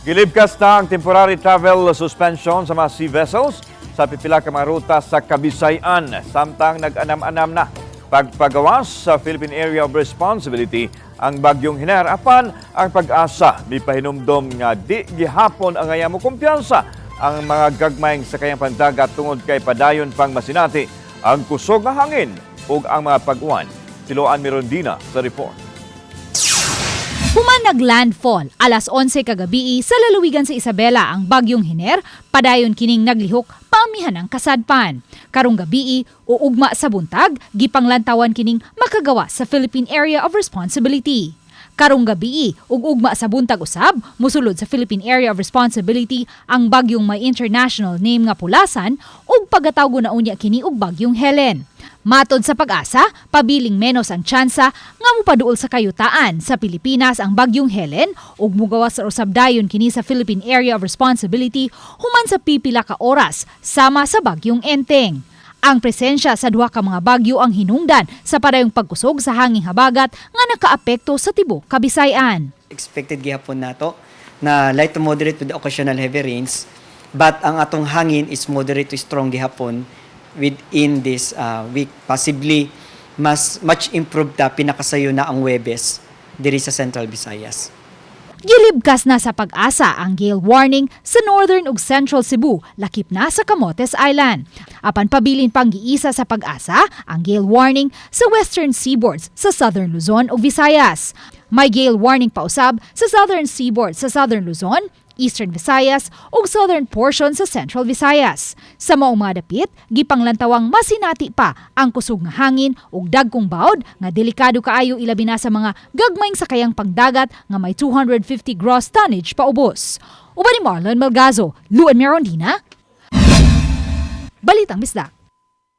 Gilibkas na ang temporary travel suspension sa mga sea vessels sa pipila ka mga ruta sa Kabisayan samtang nag-anam-anam na pagpagawas sa Philippine Area of Responsibility ang bagyong Hiner, apan ang Pag-asa mipahinumdom nga di gihapon angay mo kumpiyansa ang mga gagmayng sakayang pandagat tungod kay padayon pang masinati ang kusog nga hangin ug ang mga pag-uwan. Si Loan Mirondina sa report. Human naglandfall alas 11 kagabii sa lalawigan sa Isabela ang bagyong Hiner, padayon kining naglihok paamihan ang kasadpan. Karong gabii o ugma sa buntag, gipanglantawan kining makagawa sa Philippine Area of Responsibility. Karong gabii ug ugma sa buntag usab, musulod sa Philippine Area of Responsibility ang bagyong may international name nga Pulasan ug pagatawgo na unya kini og bagyong Helen. Matod sa Pag-asa, pabiling menos ang tsansa nga mupaduol sa kayutaan sa Pilipinas ang bagyong Helen ug mugawas sa usab dayon kini sa Philippine Area of Responsibility human sa pipila ka oras sama sa bagyong Enteng. Ang presensya sa duha ka mga bagyo ang hinungdan sa padayong pagkusog sa hanging habagat nga nakaapekto sa tibuok Kabisayan. Expected gihapon nato na light to moderate with occasional heavy rains, but ang atong hangin is moderate to strong gihapon within this week. Possibly mas much improved ta pinakasayo na ang Webes diri sa Central Visayas. Gilibkas na sa Pag-asa ang gale warning sa northern ug central Cebu, lakip na sa Camotes Island. Apan pabilin pang giisa sa Pag-asa ang gale warning sa western seaboards sa southern Luzon ug Visayas. May gale warning pausab sa southern seaboard sa southern Luzon, Eastern Visayas ug southern portion sa Central Visayas. Sa maong mga dapit, gipanglantawang masinati pa ang kusog nga hangin ug dagkong bawd nga delikado kaayo, ilabi na sa mga gagmayng sakayang pangdagat nga may 250 gross tonnage paubos. Uban ni Marlon Malgazo, Luan Merondina, Balitang Bisdak.